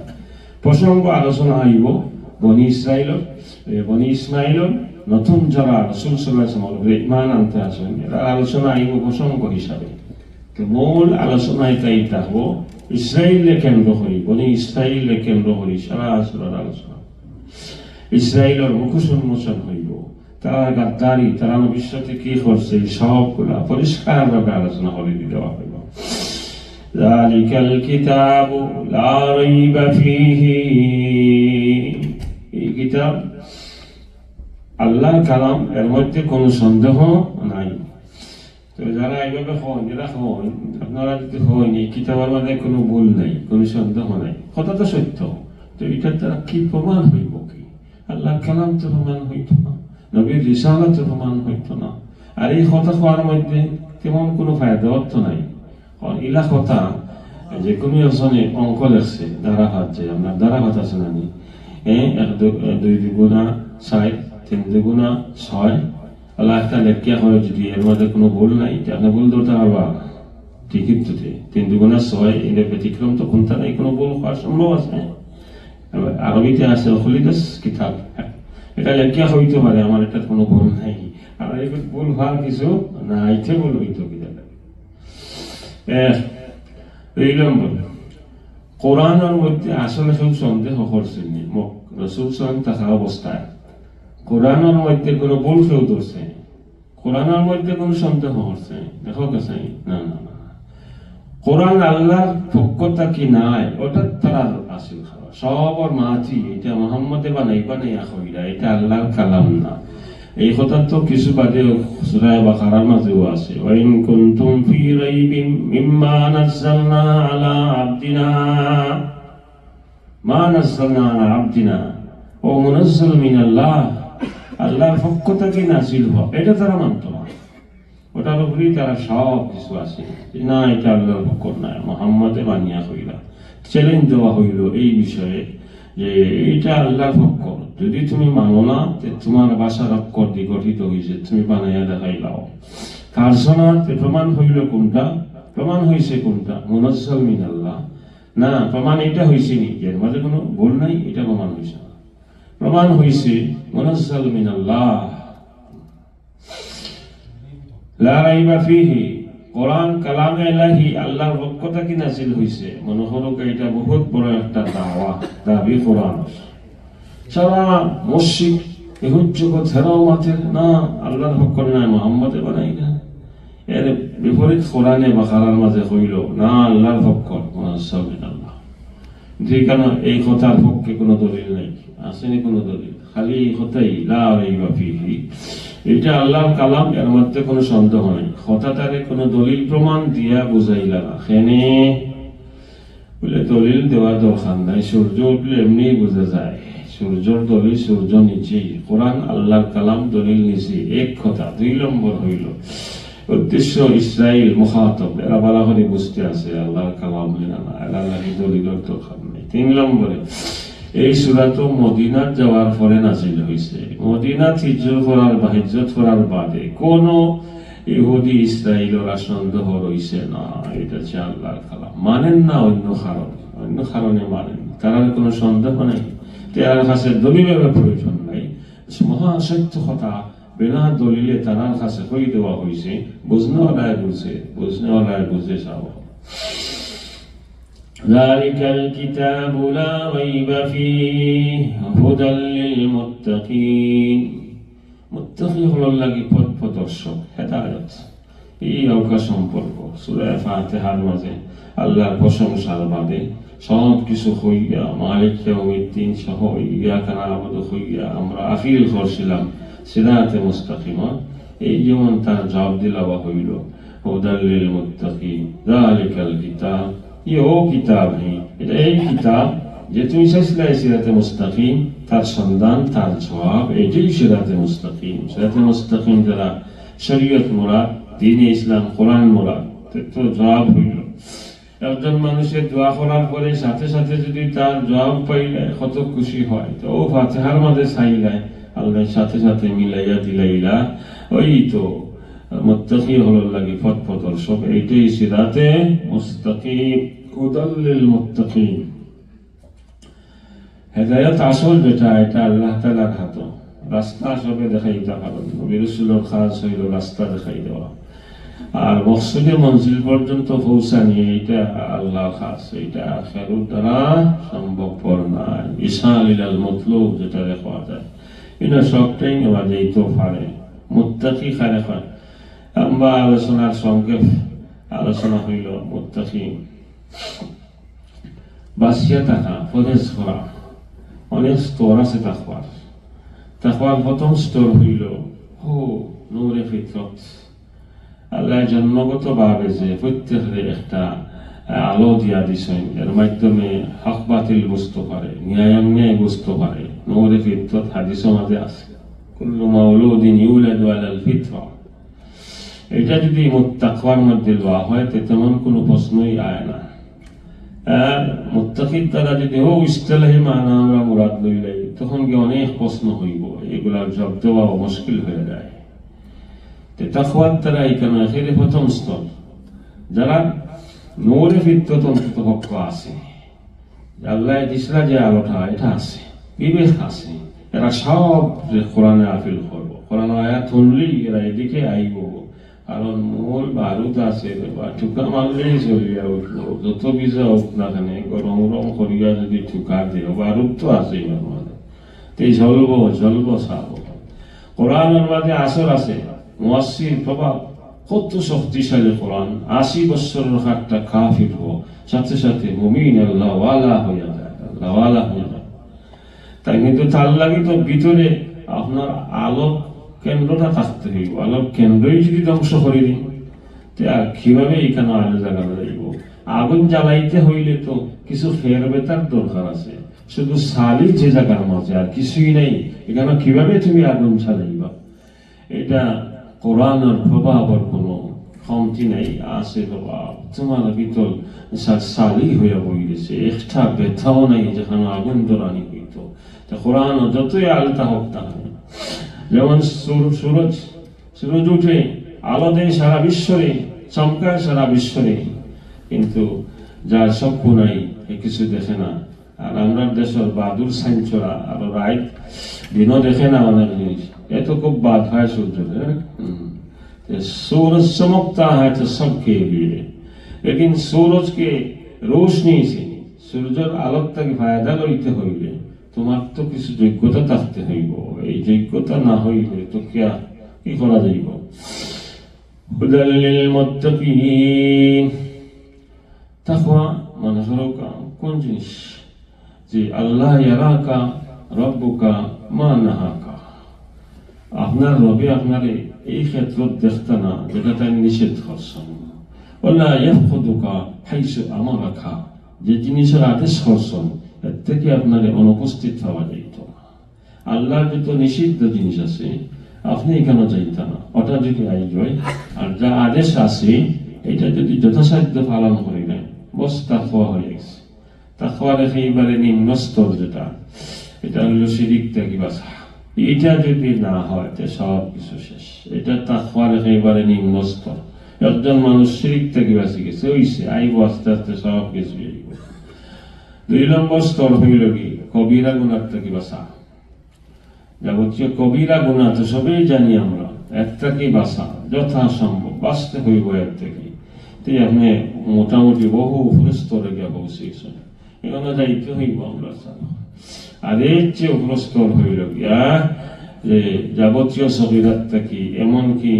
প্রসঙ্গ আলোচনা আইব বনি ইসরাইলর, এ, বনি ইসমাইলর নতুন যারা রসুল সাল্লাল্লাহু আলাইহি ওয়াসাল্লামর উপরে ঈমান আনতে আসেন, এরা আলোচনা আইব প্রসঙ্গ হিসাবে। তো মূল আলোচনা এটাই থাকবো ইসরাইলরে কেন্দ্র করি, বনি ইসরাইলরে কেন্দ্র করি সারা সূরার আলোচনা। ইসরাইলর মুখোশ উন্মোচন হইব, তারা গাদ্দারি, তারা নবীর সাথে কি করছে, এই সবগুলা পরিষ্কারভাবে আলোচনা করে দিতে হবে। জালিকাল কিতাবু লা রাইবা ফিহি। এই কিতাব আল্লাহর কালাম, এর মধ্যে কোনো সন্দেহ নাই। তো যারা এইভাবে হন, এরা হন, আপনারা যদি হন, এই কিতাবের মধ্যে কোনো ভুল নাই, কোনো সন্দেহ নাই, কথা তো সত্য, তো এটা তারা কি প্রমাণ হইব কি? আল্লাহর কালাম তো প্রমাণ হইত না, নবীর রিসালাত তো প্রমাণ হইত না। আর এই কথা কওয়ার মধ্যে তেমন কোনো ফায়দা অর্থ নাই। কারণ ইলা কথা, যে কোনো একজনে অঙ্ক লেখছে, ধারাভাত, যে আপনার ধারাভাত আছে না নি? হ্যাঁ, এক দু-, দুই দুগুণা চাইর, তিন দুগুণা ছয়। আল্লায় একটা লেখিয়া কয় যদি এর মাঝে কোনো ভুল নাই, তে আপনে ভুল ধরতা পারবা। ঠিকই তো তে। তিন দুগুণা ছয়, এর ব্যতিক্রম তো কুন্তা নাই, কোনো ভুল হওয়ার সম্ভব আছে? আরবিতে আছে, খলিদাস কিতাব। এটা লেখিয়া কইতো পারে, আমার এটাত কোনো ভুল নাই। আর এই ভুল হওয়ার কিছু না, ইচ্ছে ভুল হইতো কিতাব। এ, দুই নম্বর, কোরআনর মধ্যে আসলে কেউ সন্দেহ করছে নি, ম-, রাসূল সাল্লাল্লাহু আলাইহি ওয়াসাল্লাম থাকা অবস্থায় কোরআনর মধ্যে কোনো ভুল কেউ ধরছে নি? কোরআনর মধ্যে কোনো সন্দেহ করছে নি? দেখো কাছে, না, না, না। কোরআন আল্লাহর পক্ষ থাকি নায়, ওটা তারার আসল খাবার। সবর মাঝি, এটা মোহাম্মদে বানাই বানাইয়া কইরা, এটা আল্লাহর কালাম না। এই কথা তো কিছু বাদে সূরা বাকারার মাঝেও আছে, "ওয়া ইন কুনতুম ফি রাইবিম মিম্মা নাযালনা আলা আবদিনা, মা নাযালনা আলা আবদিনা, ও মুনাজ্জাল মিনাল্লাহ, আল্লাহর পক্ষ থাকি নাজিল হওয়া", এটা তারা মানতো না। ওটার উপরেই তারা সব কিছু আছে। না, এটা আল্লাহর পক্ষ নায়, মোহাম্মদে বানিয়া কইরা। চ্যালেঞ্জ দেওয়া হইল এই বিষয়ে যে এটা আল্লাহর পক্ষ। যদি তুমি মানো না, তে তোমার ভাষার অক্ষর দিয়ে গঠিত হয়েছে, তুমি বানাইয়া দেখাইলাও। পারছো না, তে প্রমাণ হইল কোনটা? প্রমাণ হইছে কোনটা? মুনাজ্জাল মিনাল্লাহ। না, প্রমাণ এটা হইছে নি, এর মাঝে কোনো ভুল নাই, এটা প্রমাণ হইছে না। প্রমাণ হইছে মুনাজ্জাল মিনাল্লাহ। লা রাইবা ফিহি, কোরআন কালামে ইলাহি, আল্লাহর পক্ষ থাকি নাজিল হইছে। মনে করো এটা বহুত বড় একটা দাওয়া, দাবি কোরআন। সারা মুশরিক, ইহুদ জগত, হেরাও মাতের না, আল্লাহর পক্ষ নায়, মোহাম্মদে বানাইরা। এর বিপরীত কোরআনে বাকারার মাঝে কইল, না, আল্লাহর পক্ষ, মুনাজ্জাল মিনাল্লাহ। ঠিক না? এই কথার পক্ষে কোনো দলিল নাই, আছে নি কোনো দলিল? খালি এই কথাই, লা রাইবা ফিহি। এটা আল্লাহর কালাম, এর মধ্যে কোনো সন্দেহ নাই। কথাটারে কোনো দলিল প্রমাণ দিয়া বুঝাইলা না। কেনে? বলে, দলিল দেওয়ার দরকার নাই, সূর্য উঠলে এমনিই বোঝা যায়। সূর্যর দলিল সূর্য নিচেই। কোরআন আল্লাহর কালাম, দলিল নিচে, এক কথা। দুই নম্বর হইল, উদ্দেশ্য ইসরাইল মুখাতব, এরা বালা করি বুঝতে আছে আল্লাহর কালাম হয় না, না, এরা লাগি দলিলর দরকার নেই। তিন নম্বরে, এই সূরা তো মদিনাত যাওয়ার পরে নাজিল হইছে। মদিনাত হিজরত করার বা হিজরত করার বাদে কোনো ইহুদি ইসরাইলর আর সন্দেহ রইছে না, এটা হচ্ছে আল্লাহর কালাম। মানেন না অন্য কারণে, অন্য কারণে মানেন না, তারার কোনো সন্দেহ নেই। তারার কাছে দলিলের প্রয়োজন নাই। মহা সত্য কথা, বিনা দলিলে তারার কাছে কই দেওয়া হইছে, বুঝনেওয়ালায় বুঝে, বুঝনেওয়ালায় বুঝে সব। ذلك الكتاب لا ريب فيه هدى للمتقين। মুত্তাকি অকলর লাগি পথ প্রদর্শক, হেদায়েত। এই অবকাশ সম্পর্ক। সূরা ফাতিহার মাঝে আল্লাহর প্রশংসার বাদে সব কিছু হইয়া, মালিক ইয়াউমিদ্দিন সহ ইয়াকা না'বুদু হইয়া আমরা আপিল করছিলাম সিরাতে মুস্তাকিমা। এই যেমন তার জবাব দিলাওয়া হইল, হুদাল লিল মুত্তাকিন, যালিকাল কিতাব, ইয়ে ও কিতাব হে, এটা এই কিতাব যে তুমি চাইছিলা এই সিরাতে মুস্তাকিম, তার সন্ধান, তার জবাব, এটাই সিরাতে মুস্তাকিম। সিরাতে মুস্তাকিম যারা শরীয়ত মুরাদ, দ্বীনে ইসলাম, কোরআন মুরাদ, তো, তো জবাব হইল। একজন মানুষের দোয়া করার পরে সাথে সাথে যদি তার জবাব পাইলে কত খুশি হয়। তো ও ফাতিহার মাঝে চাইলে আল্লাহ সাথে সাথে মিলাইয়া দিলাইলা। ওই তো মুত্তাকি অকলর লাগি পথ প্রদর্শক, এইটাই সিরাতে মুস্তাকিম, হুদাল লিল মুত্তাকিন। হেদায়েত আসল যেটা, এটা আল্লাহ তাআলার হাতো। রাস্তা সবে দেখাইতা পারইন। নবী রাসূলর কাজ হইল রাস্তা দেখাই দেওয়া। আর মকসুদে মঞ্জিল পর্যন্ত পৌঁছানি, এটা আল্লাহর কাজ, এটা কেউর দ্বারা সম্ভবপর নয়। ইসাল ইলাল মতলুব যেটা দেখা যায়, এটা সবটাই নেওয়া যাইতে পারে। মুত্তাকি কারে কয়? লম্বা আলোচনার সংক্ষেপ আলোচনা হইল মুত্তাকি। বাঁচিয়া থাকা, পরহেজ করা, অনেক স্তর আছে তাকওয়ার। তাকওয়ার প্রথম স্তর হইল, ও, নূরে ফিতরত। আল্লাহ জন্মগতভাবে যে প্রত্যেকরে একটা, আহ, আলো দিয়া দিছেন, এর মাধ্যমে হক বাতিল বুঝতে পারে, ন্যায় অন্যায় বুঝতে পারে। নূরে ফিতরত হাদিসের মাঝে আছে, কুল্লু মাউলুদিন ইউলাদু আলাল ফিতরা। এটা যদি মুত-, তাকওয়ার মধ্যে লওয়া হয়, তে তেমন কোনো প্রশ্নই আয় না। আর মুত্তাকির দ্বারা যদি হউ ইস্তেলাহি মানা আমরা মুরাদ লইলাই, তখন কি অনেক প্রশ্ন হইব, এগুলার জবাব দেওয়া মুশকিল হয়ে যায়। তে তাকওয়ার দ্বারা এখানে একেবারে প্রথম স্তর। যারা নূরে ফিতরত অন্তত পক্ষ আছে, আল্লাহ দিছলা যে আলোটা, এটা আছে, বিবেক আছে, এরা সব যে কোরআনে আপিল করব, কোরআন আয়াত শুনলেই এরা এদিকে আইব। কারণ মূল বারুদ আছে রে বা, ঠুকা মারলেই জ্বলিয়া উঠবো, যত বিজা হোক না কেন, গরম গরম করিয়া যদি ঠুকা দেও, বারুদ তো আছে এর মাঝে, তে জ্বলবো, জ্বলবো সাব। কোরআনের মাঝে আসর আছে, মুয়াসসির প্রভাব, কত শক্তিশালী কোরআন। আশি বছরের একটা কাফির হো, সাথে সাথে মুমিন আল্লাহওয়ালা হইয়া যায়, আল্লাহওয়ালা হইয়া যায়। তাই কিন্তু তার লাগি তো ভিতরে আপনার আলোর কেন্দ্রটা থাকতে হইব। আলোর কেন্দ্রই যদি ধ্বংস করে দিন, তে আর কিভাবে এখানে আলো জাগানো যাইব? আগুন জ্বালাইতে হইলে তো কিছু ফের বেতার দরকার আছে। শুধু ছালি যে জাগার মাঝে, আর কিছুই নাই, এখানে কিভাবে তুমি আগুন জ্বালাইবা? এটা কোরআনের প্রভাবর কোনো কমতি নাই, আছে প্রভাব। তোমার ভিতর সা-, ছালি হইয়া বই গেছে, একটা বেতাও নাই যেখানে আগুন ধরানি হইতো। তো কোরআন যতই আলতা হোক না কেন, যেমন সূর-, সূরজ, সূরজ উঠে, আলো দেয় সারা বিশ্বরে, চমকায় সারা বিশ্বরে, কিন্তু যার চক্ষু নাই, এ কিছু দেখে না। আর আমরার দেশর বাদুর সাইনচরা, আর রাইত দিনও দেখে না অনেক জিনিস। এত খুব বাদ হয় সূর্য, হ্যাঁ? হুম। তে সূরজ চমকতা হ্যায় তো সবকে লিয়ে, লেকিন সূরজকে রোশনি সে, সূর্যর আলোর থাকি ফায়দা লইতে হইলে তোমার তো কিছু যোগ্যতা থাকতে হইব। এই যোগ্যতা না হইলে তো কিয়া, কি করা যাইব? হুদাল লিল মুত্তাকিন। তাকওয়া মানে হলো কা-, কোন জিনিস? যে আল্লাহ ইয়ারাকা রব্বুকা মা নাহাকা। আপনার রবে আপনারে এই ক্ষেত্র দেখতা না, যেটা তাই নিষেধ করছেন। ওয়ালা ইয়াফকুদুকা হাইসু আমারাকা, যে জিনিসের আদেশ করছেন, এর থেকে আপনারে অনুপস্থিত পাওয়া যাইত না। আল্লাহর যত নিষিদ্ধ জিনিস আছে, আপনি এখানে যাইতা না, ওটা যদি আই যায়, আর যা আদেশ আছে, এটা যদি যথাসাধ্য পালন করি নেয়, বস তাকওয়া হয়ে গেছে। তাকওয়ার একেবারে নিম্ন স্তর যেটা, এটা হলো শিরিক থেকে বাঁচা। এটা যদি না হয়, তো সব কিছু শেষ। এটা তাকওয়ার একেবারে নিম্ন স্তর। একজন মানুষ শিরিক থেকে বাঁচি গেছে, হইছে, আইব আস্তে আস্তে সব কিছু আইব। দুই নম্বর স্তর হইল কি, কবিরা গুনার থেকে বাঁচা। যাবতীয় কবিরা গুনা তো সবেই জানি আমরা, এর থেকে বাঁচা, যথাসম্ভব বাঁচতে হইব এর থেকে। তো আপনি মোটামুটি বহু উপরে স্তরে গিয়া পৌঁছেছেন, এখানে যাইতে হইব আমরা, স্যার। আর এর চেয়ে উপরে স্তর হইল গিয়া যে যাবতীয় সগিরাত থাকি, এমনকি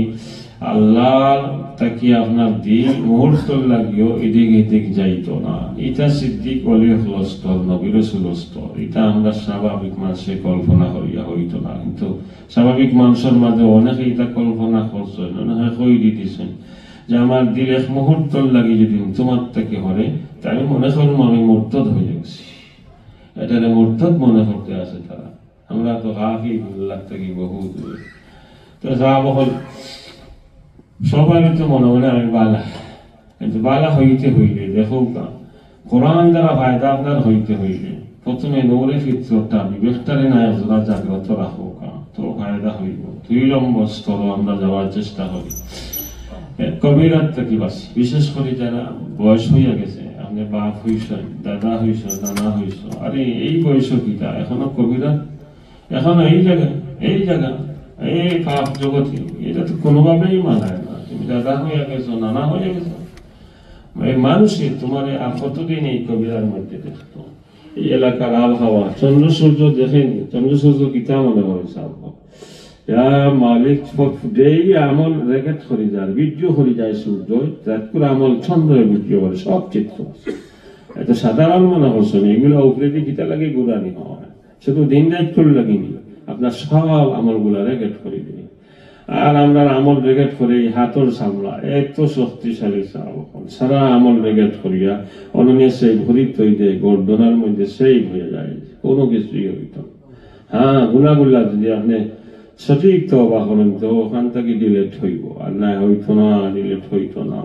আল্লাহর থাকি আপনার দিল মুহূর্ত লাগিও এদিক এদিক যাইতো না। এটা সিদ্দিক অলি হকলর স্তর, নবী রসুলর স্তর। এটা আমরা স্বাভাবিক মানুষে কল্পনা করিয়া হইতো না, কিন্তু স্বাভাবিক মানুষের মাঝে অনেকে এটা কল্পনা করছেন, অনেকে কই দিতেছেন যে আমার দিল এক মুহূর্ত লাগি যদি তোমার থেকে হরে, তা আমি মনে করবো আমি মুর্তদ হয়ে গেছি। এটারে মুর্তদ মনে করতে আছে তারা। আমরা তো গাফিল, আল্লাহ থেকে বহু দূরে। তো যা বহল সবারই তো মনে মনে আমি বালা, কিন্তু বালা হইতে হইলে দেখো না, কোরআন দ্বারা ফায়দা আপনার হইতে হইলে প্রথমে নূরে ফিতরতটা, বিবেকটারে না একজোড়া জাগ্রত রাখো, তো ফায়দা হইব। দুই নম্বর স্তর আমরা যাওয়ার চেষ্টা করি। এ, কবিরাত থেকে বাঁচি, বিশেষ করে যারা বয়স হইয়া গেছে, আপনি বাপ হইছেন, দাদা হইছেন, নানা হইছেন, আরে এই বয়স কিতা, এখনো কবিরাত, এখনো এই জায়গা, এই জায়গা, এই পাপ জগতে, এটা তো কোনোভাবেই মানায় না। তুমি দাদা হইয়া গেছো, নানা হইয়া গেছো, এই মানুষে তোমার আর কতদিন এই কবিরার মধ্যে দেখতো? এই এলাকার আবহাওয়া, চন্দ্র সূর্য দেখেনি, চন্দ্র সূর্য কিতা মনে হয় সাব? ইয়া মালিক, ডেইলি আমল রেকর্ড করি যার, ভিডিও করি যায় সূর্য, জাতকুর আমল চন্দ্রে ভিডিও করে, সব চিত্র। এত সাধারণ মনে করছেন, এগুলো উপরে দিয়ে কিতা লাগে গুড়ানি হয়, শুধু দিন রাত করে লাগিনি, আপনার সব আমলগুলা রেকর্ড করে দিবে। আর আমরা আমল রেকর্ড করে এই হাতর চামড়া এত শক্তিশালী চামড়া, সারা আমল রেকর্ড করিয়া অননিয়া সেই ভরিত হইতে গর্দনার মধ্যে সেই হয়ে যায়, কোনো কিছুই হইত না। হ্যাঁ, গুনাগুলা যদি আপনি সঠিক তওবা করেন তো ওখান থেকে ডিলিট হইব, আর না হইতো না, ডিলিট হইতো না।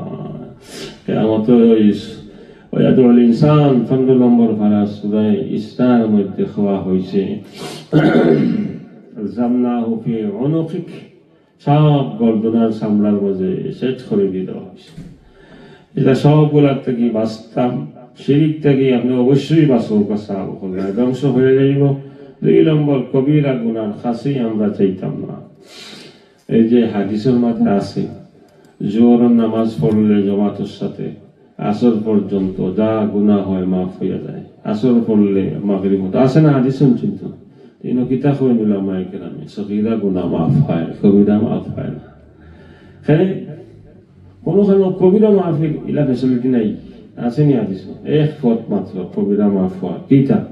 আমার তো ওই ইয়াদউল ইনসান পনেরো নম্বর পারা সূরা ইসরার মধ্যে কওয়া হইছে, "আলজামনাহু ফি উনুকিক", সব গর্দনার চামড়ার মাঝে সেট করি দিয়া দেওয়া হইছে। ইটা সবগুলার থাকি বাঁচতাম, শিরিক থাকি আপনে অবশ্যই বাঁচউক্কা, ধ্বংস হইয়া যাইবো। দুই নম্বর, কবিরা গুনার কাছেই আমরা চাইতাম না। এই যে হাদিসর মাঝে আছে, জোহরর নামাজ পড়লে জমাতর সাথে আসর পর্যন্ত যা গুনাহ হয় মাফ হইয়া যায়, আসর পড়লে মাগরিব পর্যন্ত। আছে না হাদিস শুনছইন তো? ইনো কিতা কইন উলামায়ে কেরামে, সগীরা গুনাহ মাফ হয়, কবিরা মাফ হয় না। এখানে কোনো কোনো কবিরা মাফের ইলা facility নাই, আছে নি হাদিস? এক পথ মাত্র কবিরা মাফ হয়, কিতা?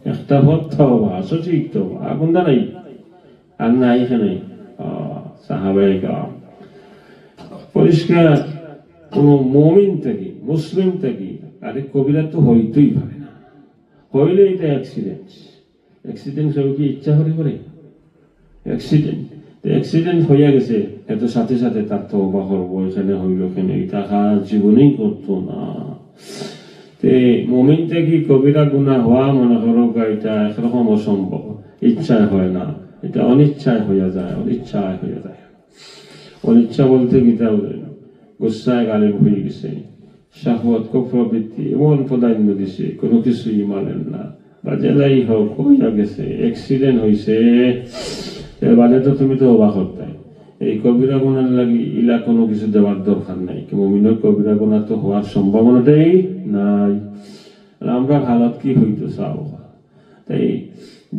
একটা পথ তওবা, সঠিক তওবা, আর কুনটা নাই? আর নাই এখানে, আহ, সাহাবায়ে কেরাম। পরিষ্কার, কোনো মুমিন থাকি, মুসলিম থাকি, আরে কবিরা তো হইতেই পারে না। হইলে এটা accident। Accident কেউ কি ইচ্ছা করি করে? Accident। তো accident হইয়া গেছে, এত সাথে সাথে তার তওবা করবো, এখানে হইল, এখানে এটা আর জীবনেই করতো না। তে মুমিন থাকি কবিরা গুনাহ হওয়া, মনে করউক্কা, এটা একরকম অসম্ভব, ইচ্ছায় হয় না, এটা অনিচ্ছায় হইয়া যায়, অনিচ্ছায় হইয়া যায়। অনিচ্ছা বলতে কিতা বুঝইন? গুসায় গালিব হয়ে গেছে, শাহওয়াত, কুফর বৃত্তি এমন প্রাধান্য দিছে, কোনো কিছুই মানেন না, বা যেলাই হোক, হইয়া গেছে, accident হইছে, এর বাদে তো তুমি তওবা করতায়। এই কবিরা গুনার লাগি ইলা কোনো কিছু দেওয়ার দরকার নাই। কি মুমিনর কবিরা গুনা তো হওয়ার সম্ভাবনাটাই নাই। আর আমরার হালত কি হইতো চাও? তাই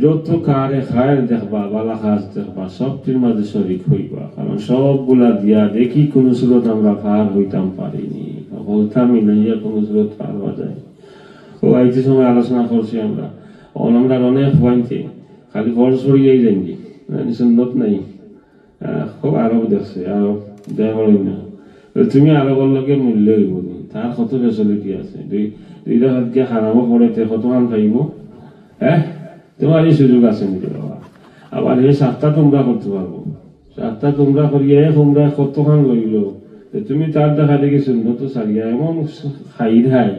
যত কারে খায়ের দেখবা, বালা কাজ দেখবা, সবটির মাঝে শরিক হইবা, কারণ সবগুলা দিয়া দেখি কোনো সুরত আমরা পার হইতাম পারিনি, হকলতা মিলাইয়া কোনো সুরত পার হওয়া যায়। ও আইতে সময় আলোচনা করছি আমরা, অন-, আমরা অনেক point-এ খালি ফরজ পড়িয়াই যাইনি, মানে সুন্নত নাই। আহ, খুব আরব দেখছে, আরব দেখা করইন না। তো তুমি আরবর লগে মিললে হইব নি? তার কত facility আছে। দুই, দুই রাকাত গিয়া হারামও পড়ে, তে কতখান পাইব? হ্যাঁ? তোমার এই সুযোগ আছে নি রে বাবা? আবার এই সাতটা তোমরা করতে পারবো। সাতটা তোমরা করিয়া এক তোমরা কতখান লইল? তো তুমি তার দেখা দেখি সুন্নত সারিয়া এমন খাই দেয়,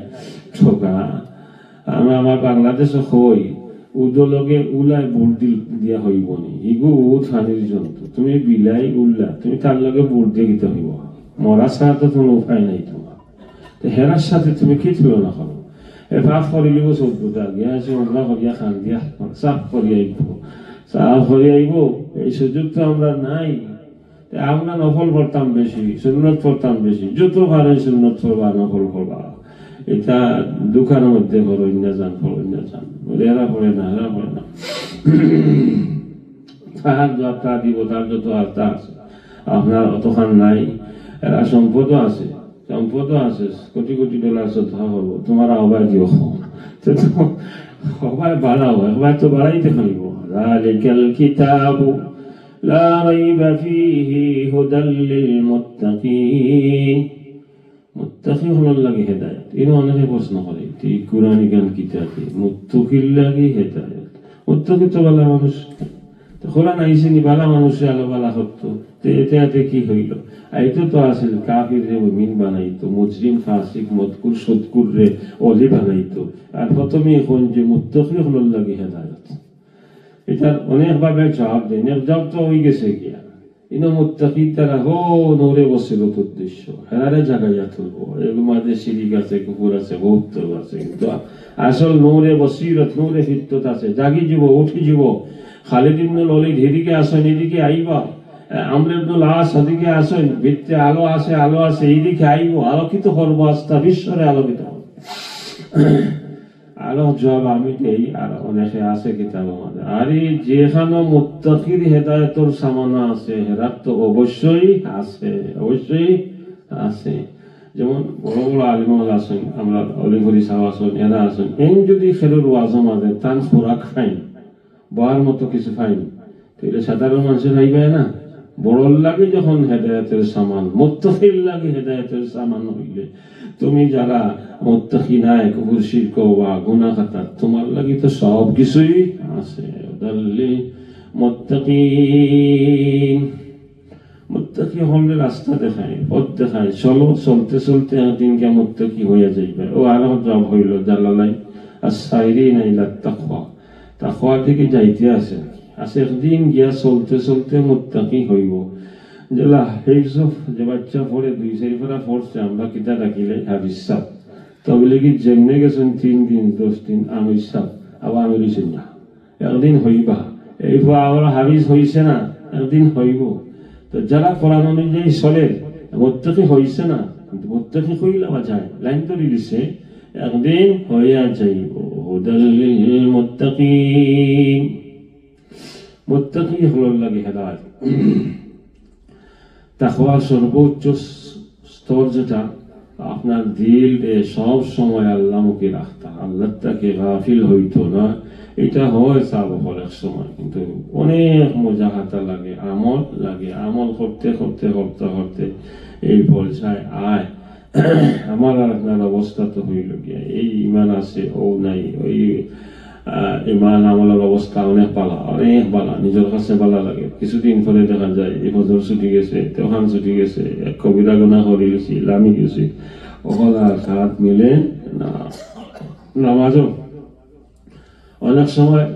ঠকা। আমরা আমার বাংলাদেশে কই, উদো লগে উলায় বুট দিল-, দিয়া হইব নি? ইগু উদ পানির জন্তু। তুমি বিলাই উল্লা, তুমি তার লগে বুট দিয়া কিতা হইব? মরা ছাড়া তো কোনো উপায় নাই তোমার। তো হেরার সাথে তুমি কি তুলনা করো? এ পাপ করিলিব চৌদ্দটা, গিয়া আছে উমরা করিয়া খান দিয়া, সাফ করিয়া আইব, সাফ করিয়া আইব। এই সুযোগ তো আমরা নাই। তে আমরা নফল পড়তাম বেশি, সুন্নত পড়তাম বেশি। যত পারে সুন্নত পড়বা, নফল পড়বা। এটা দোকানের মধ্যে পড়ইন না যান, পড়ইন না যান। বলে, "এরা পড়ে না, এরা পড়ে না।" তার জবাবটা দিব, তার যত আস্তা আছে। আপনার অতখান নাই, এরা সম্পদও আছে, সম্পদও আছে, কোটি কোটি ডলার সদকা করবো, তোমার আহ্বায় দিও। তো তো সবাই বাড়াও, একবার তো বাড়াইতে হইব। ذلك الكتاب لا ريب فيه هدى للمتقين। মুত্তাকি অকলর লাগি হেদায়েত। ইনো অনেকে প্রশ্ন করে, "তে কোরআন ইখান কিতা তে? মুত্তাকির লাগি হেদায়েত।" মুত্তাকি তো বালা মানুষ। তো কোরআন আইছে নি বালা মানুষরে আলো বালা করতো। তে এতে এতে কি হইল? আইতো তো আছিল, কাফিররে মুমিন বানাইতো, মুজরিম, ফাসিক, মদকুর, সুদকুররে অলি বানাইতো। আর প্রথমেই কইন যে মুত্তাকি অকলর লাগি হেদায়েত। ইতার অনেক ভাবে জবাব দেইন, এক জবাব তো হই গেছে গিয়া। ইনো মুত্তাকি তারা হো নূরে বসিরত উদ্দেশ্য, হেরারে জাগাইয়া তুলবো। এর মাঝে শিরিক আছে, কুফুর আছে, বহুত তরফ আছে, কিন্তু আসল নূরে বসিরত, নূরে ফিতরত আছে, জাগি যিবো, উঠি যিবো। খালিদ ইবনুল ওয়ালিদ হিদিকে আসইন, হিদিকে আইবা। আ, আমর ইবনুল আস হিদিকে আসইন, ভিতরে আলো আছে, আলো আছে, হিদিকে আইবো, আলোকিত করবো, আস্তা বিশ্বরে আলোকিত করবো। আরো জবাব আমি দেই, আর অনেকে আছে কিতাবর মাঝে। আরে যেখানো মুত্তাকির হেদায়েতর সামানা আছে, হেরার তো অবশ্যই আছে, অবশ্যই আছে। যেমন বড় বড় আলিম অকল আছইন, আমরা অলি করি সাহেব আছইন, এরা আছইন। এইন যদি খেরুর ওয়াজর মাঝে তান খোরাক পাইন, বওয়ার মতো কিছু পাইন, তাইলে সাধারণ মানুষে পাইবা না। বড়র লাগি যখন হেদায়েতর সামান, মুত্তাকির লাগি হেদায়েতর সামান হইলে, তুমি যারা মুত্তাকি নায়, কুফুর শিরক বা গুনাহ খাতা, তোমার লাগি তো সব কিছুই আছে। হুদাল লিল মুত্তাকিন। মুত্তাকি অকলরে রাস্তা দেখায়, পথ দেখায়, চলো, চলতে চলতে একদিন গিয়া মুত্তাকি হইয়া যাইবা। ও আর জবাব হইল জালালাইন, "আস-সাইরিনা ইলা তাকওয়া।" তাকওয়ার দিকে যাইতে আছে, আছে একদিন গিয়া চলতে চলতে মুত্তাকি হইব। যেলা হিফজ, যে বাচ্চা পড়ে দুই চারি পারা পড়ছে, আমরা কিতা ডাকিলে হাফিজ সাব। তবলিগি যেমনে গেছেন তিন দিন, দশ দিন, আমির সাব, আবার আমির হইছেন না। একদিন হইবা। এই ফুয়া আবার হাফিজ হইছে না, একদিন হইব। তো যারা কোরআন অনুযায়ী চলের, মুত্তাকি হইছে না, কিন্তু মুত্তাকি হইলা বা যায়, লাইন ধরি দিছে, একদিন হইয়া যাইব। হুদাল লিল মুত্তাকিন, মুত্তাকি অকলর লাগি হেদায়েত। তাকওয়ার সর্বোচ্চ স্তর যেটা, আপনার দিলরে সব সময় আল্লামুখী রাখতা, আল্লাহ থাকি গাফিল হইতো না। এটা হয় সাব অনেক সময়, কিন্তু অনেক মুজাহাদা লাগে, আমল লাগে, আমল করতে করতে করতে করতে এই পর্যায়ে আয়। আমার আর আপনার অবস্থা তো হইল গিয়া, এই ইমান আছে, ও নাই, ওই আহ, ইমান আমলর অবস্থা অনেক বালা, অনেক বালা, নিজের কাছে বালা লাগে। কিছুদিন পরে দেখা যায়, এই ফজর ছুটি গেছে, তেহান ছুটি গেছে, এক কবিরা গুনাহ করি গেছি, লামি গেছি, অকল আর সাথ মিলে না। নামাজও অনেক সময়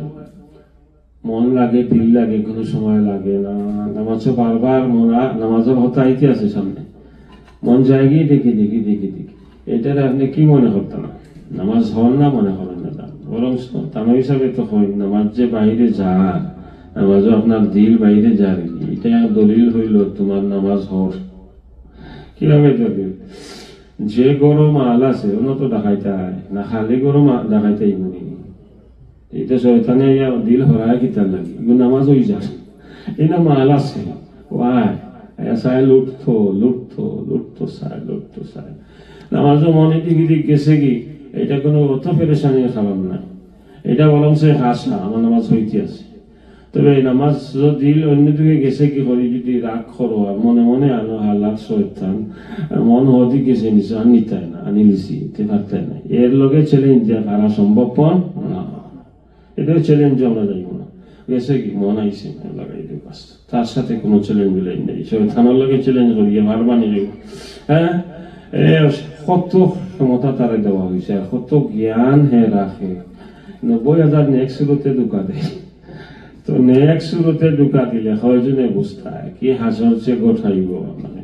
মন লাগে, দিল লাগে, কোনো সময় লাগে না। নামাজও বারবার মন আ-, নামাজের কথা আইতে আছে সামনে, মন যায় গিয়ে দেখি, দেখি, দেখি, দেখি। এটারে আপনি কি মনে করতেন না? নামাজ হন না মনে করেন না, তা বরং তানো হিসাবে তো হয়, নামাজ যে বাইরে যার, নামাজও আপনার দিল বাইরে যার, এটা এক দলিল হইল তোমার নামাজ হর। কিভাবে দলিল? যে গরো মাল আছে, অন্য তো ডাকাইতে হয় না, খালি গরো মা-, ডাকাইতে হইব নি? এটা শয়তানে ইয়া দিল হরায় কিতার লাগি? এগু নামাজ হই যায়। এই না মাল আছে, ওয়াই, আয়া চায় লুটতো, লুটতো, লুটতো চায়, লুটতো চায়। নামাজও মনে দিক দিক গেছে কি, এটা কোনো অত পেরেশানির কারণ নাই। এটা বরং সে হাসা, আমার নামাজ হইতে আছে। তবে এই নামাজ দিল অন্যদিকে গেছে কি করি, যদি রাগ করো আর মনে মনে আনো হালার শয়তান, মন হদি গেছে নিচে, আর নিতায় না, আনি লিছি, তে পারতায় না। এর লগে চ্যালেঞ্জ দিয়া পারা সম্ভব না। এটাও চ্যালেঞ্জ আমরা যাইব না। গেছে কি মন আইছে না, লাগাই দিও বাস। তার সাথে কোনো চ্যালেঞ্জ মিলাই নেই, শয়তানের লগে চ্যালেঞ্জ করিয়া হার মানি যাইব। হ্যাঁ, এ কত ক্ষমতা তারে দেওয়া হয়েছে, আর কত জ্ঞান হে রাখে। নব্বই হাজার নেক সুরতে ধোকা দেয়। তো নেক সুরতে ধোকা দিলে কয়জনে বুঝতায় কি হাসর সে গোঠাইব মানে।